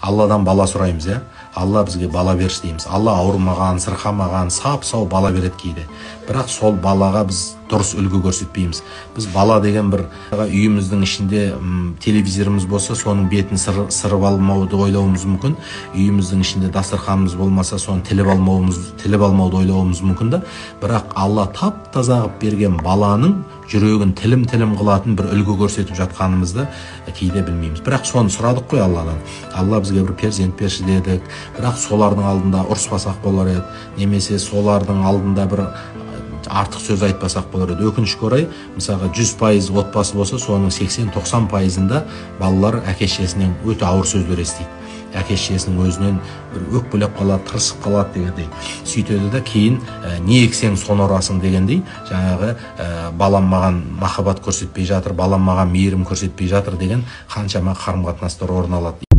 Алладан бала сұраймыз, иә? Алла бізге бала берші дейміз. Алла ауырмаған, сырқамаған, сап-сау бала береді кейде. Бірақ сол балаға біз дұрыс үлгі көрсетпейміз. Біз бала деген бір үйіміздің ішінде телевизорымыз болса, соның бетін сырып алмауды ойлауымыз мүмкін. Үйіміздің ішінде дастарханымыз болмаса, соны тіліп алмауды ойлауымыз мүмкін да. Бірақ Алла тап-таза қылып берген баланың жүрегін тілім-тілім қылатын бір үлгі көрсетіп жатқанымызды кейде білмейміз. Бірақ соны сұрадық қой Алладан. Алла бізге бір перзент берші дедік. Бірақ солардың алдында ұрыспасақ болар еді, немесе солардың алдында бір артық сөз айтпасақ болар еді. Өкінішке орай, мысалға 100% отбасы болса, соның 80-90%-ында балалар әке шешесінен өте ауыр сөздер естиді. Әке шешесінің өзінен бір өкпелеп қалады, тырысып қалады дегендей. Сөйтеді де кейін не ексең соны орасың дегендей, жаңағы балам маған махаббат көрсетпей жатыр, балам маған мейірім көрсетпей жатыр деген қаншама қарым-қатынастар орын алады.